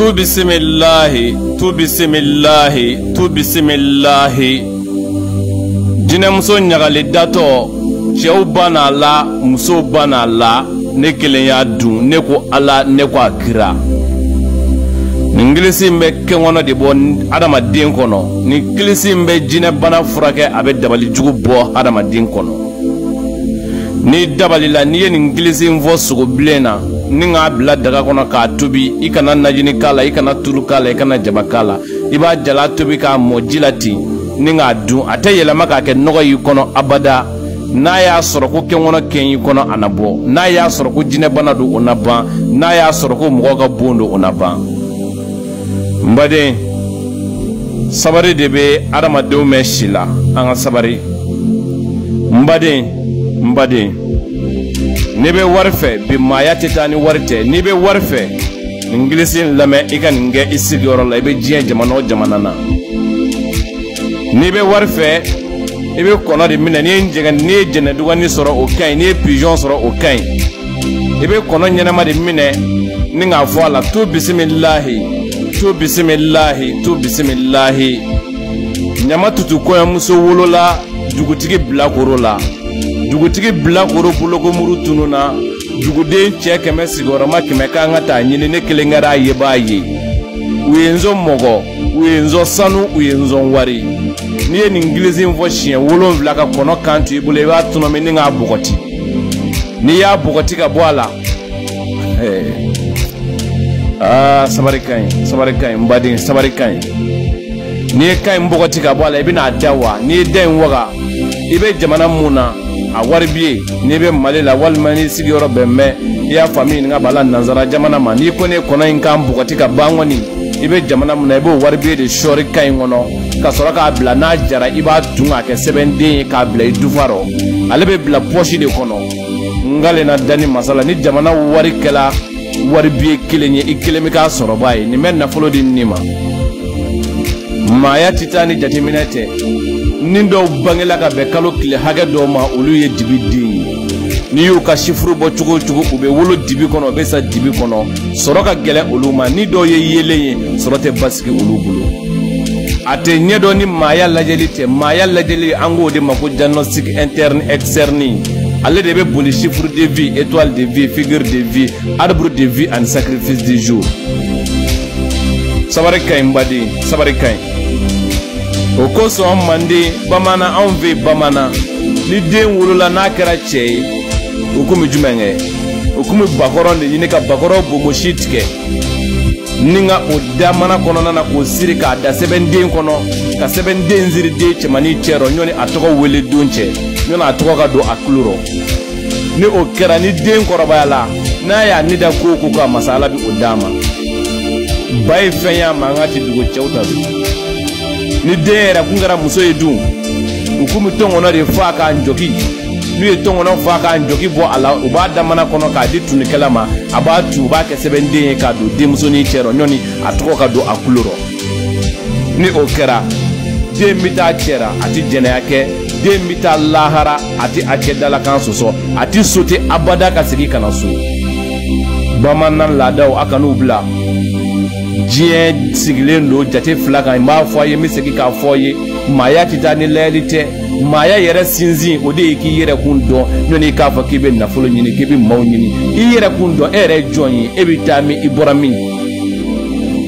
Tu bisimilahi, tu bisimilahi, tu bisimilahi. Jinɛmuso ɲagali datɔ, cɛw banna la, musow banna la, ne kelen y'a dun, ne ko Ala, ne ko a kira. Nin kilisi in bɛ kɛnkɔnɔ de bɔ adamaden kɔnɔ. Nin kilisi in bɛ jinɛbana furakɛ, a bɛ dabalijugu bɔ adamaden kɔnɔ. N'i dabalila, n'i ye nin kilisi in fɔ sogobilen na, ni k'a bila daga kɔnɔ k'a tobi, i kana najini k'a la, i kana tulu k'a la, i kana jaba k'a la, i b'a jala tobi k'a mɔ ji la ten, ni k'a dun, a tɛ yɛlɛma k'a kɛ nɔgɔ y'i kɔnɔ abada. N'a y'a sɔrɔ ko kɛnkɔnɔ kɛn y'i kɔnɔ, a na bɔ. N'a y'a sɔrɔ ko jinɛbana don, o na ban. N'a y'a sɔrɔ ko mɔgɔ ka bon don, o na ban. N baden, sabari de bɛ adamadenw mɛn si la, an ka sabari. N baden, n baden, n'i bɛ wari fɛ bi, maaya tɛ taa ni wari tɛ. N'i bɛ wari fɛ, nin kilisi in lamɛn, i ka nin kɛ i sigiyɔrɔ la, i bɛ diɲɛ jamana o jamana na. N'i bɛ wari fɛ, i bɛ kɔnɔ de minɛ. N'i ye jɛnɛdugani sɔrɔ, o ka ɲi. N'i ye pigeon sɔrɔ, o ka ɲi. I bɛ kɔnɔ ɲɛnama de minɛ ni k'a fɔ a la tu bisimilahi, tu bisimilahi, tu bisimilahi. Ɲama tutu kɔɲɔmuso wolola dugutigi bilakoro la. Dugutigi bilakoro bolokomuru tununna. Duguden cɛ 100 sigiyɔrɔma 100 k'an ka taa ɲini, ne kelen kɛra a yebaa ye. U ye n zɔn mɔgɔ, u ye n zɔn sanu, u ye n zɔn wari. N'i ye nin kilisi in fɔ siɲɛ 7 ka kɔnɔ kan to i bolo, i b'a tɔnɔmi ni k'a bɔgɔti. N'i y'a bɔgɔti ka bɔ a la, aa sabari ka ɲi, sabari ka ɲi, n baden, sabari ka ɲi. N'i ye kan in bɔgɔti ka bɔ a la, i bɛna a da wa. N'i ye da in waga, i bɛ jamana mun na, a wari b'i ye. N'i bɛ Mali la, walima n'i sigiyɔrɔ bɛn bɛ, i y'a faamu, ɲininka b'a la nanzara jamana ma. N'i ko ne kɔnɔ in kan bɔgɔti ka ban kɔni, i bɛ jamana mun na, i b'o wari biye de sɔɔri kan in kɔnɔ ka sɔrɔ k'a bila. N'a jara, i b'a dun k'a kɛ sɛbɛnden ye k'a bila i dufa rɔ. Ale bɛ bila pɔsi de kɔnɔ. N kalenna danni masa la, ni jamana wari kɛla wari biye kelen ye, i kelen bɛ k'a sɔrɔba ye. Nin bɛ nafolo di nin ma. Maaya tɛ taa ni jateminɛ tɛ. Ni dɔw bangela ka bɛn kalo tile hakɛ dɔw ma, olu ye dibi den ye. N'i y'u ka sifuru bɔ cogo o cogo, u bɛ wolo dibi kɔnɔ, u bɛ sa dibi kɔnɔ. Sɔrɔ ka gɛlɛn olu ma. Ni dɔw ye yeelen ye, sɔrɔ tɛ basigi olu bolo. A tɛ ɲɛdɔn ni maaya lajɛli tɛ. Maaya lajɛli, an k'o de ma ko diagnostic interne externe. Ale de bɛ boli chiffre de vie, étoile de vie, figure de vie, arbre de vie ani sacrifice du jour. Sabari ka ɲi, n baden, sabari ka ɲi. O kosɔn manden bamanan, anw fɛ bamanan, ni den wolola n'a kɛra cɛ ye, u kun bɛ jumɛn kɛ? U kun bɛ bakɔrɔn de ɲini ka bakɔrɔn bonbonsi tigɛ, ni ka o da mana kɔnɔna na k'o siri k'a da sɛbɛnden kɔnɔ, ka sɛbɛnden siri den cɛmannin cɛ rɔ, ɲɔni a tɔgɔ wele don cɛ, ɲɔni a tɔgɔ ka don a tulo rɔ. Ni o kɛra, ni den kɔrɔbayala, n'a y'a ni da ko o ko kan, masa Ala bɛ o d'a ma. Ba ye fɛn ye a mankan tɛ dogo, cɛw ta don. Ni den yɛrɛ kun kɛra muso ye dun, u kun bɛ tɔnkɔnɔ de fa k'a jɔki. N'u ye tɔnkɔnɔ fa k'a jɔki bɔ a la, u b'a da mana kɔnɔ k'a di tunikɛla ma, a b'a tu, u b'a kɛ sɛbɛnden ye k'a don denmusonin cɛ rɔ, ɲɔni a tɔgɔ ka don a kulo rɔ. Ni o kɛra, den bɛ taa cɛ ra, a tɛ jɛnɛya kɛ. Den bɛ taa lahara, a tɛ a cɛ dalakan sɔsɔ, a tɛ sote abada ka segin ka na so. Bamanan laadaw, a kan'u bila. Diɲɛ sigilen don jate 2 kan. N b'a fɔ a ye, n bɛ segin k'a fɔ a ye, maaya tɛ taa ni layɛli tɛ. Maaya yɛrɛ sinsin, o de ye k'i yɛrɛ kun dɔn, ɲɔni i k'a fɔ k'i bɛ nafolo ɲini, k'i bɛ maaw ɲini. I yɛrɛ kun dɔn, e yɛrɛ ye jɔn ye, e bɛ taa min, i bɔra min.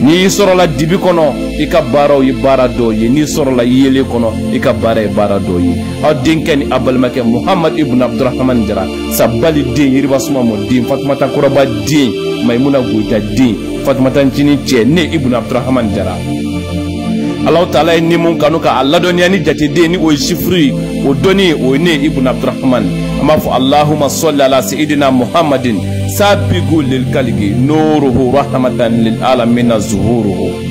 N'i sɔrɔla dibi kɔnɔ, i ka baaraw ye baara dɔw ye. N'i sɔrɔla yeelen kɔnɔ, i ka baara ye baara dɔw ye. Aw denkɛ ni aw balimakɛ Muhamadu ibn Abdurahman Jara, Sabali den, Yiriba Sumamɔ den, Fatumata Kɔrɔba den, Mayimuna Goyita den, Fatumata Ncinin cɛ, ne ibn Abdurahman Jara. Alahu taala ye ni mun kanu k'a ladɔnniya ni jateden ni o ye sifuru ye, o dɔnni o ye ne ibn Abdurahman. An b'a fɔ Allahumma salli ala sayyidina Muhammadin sabiqu lil kaliki nuruhu rahmatan lil alamina zuhuruhu.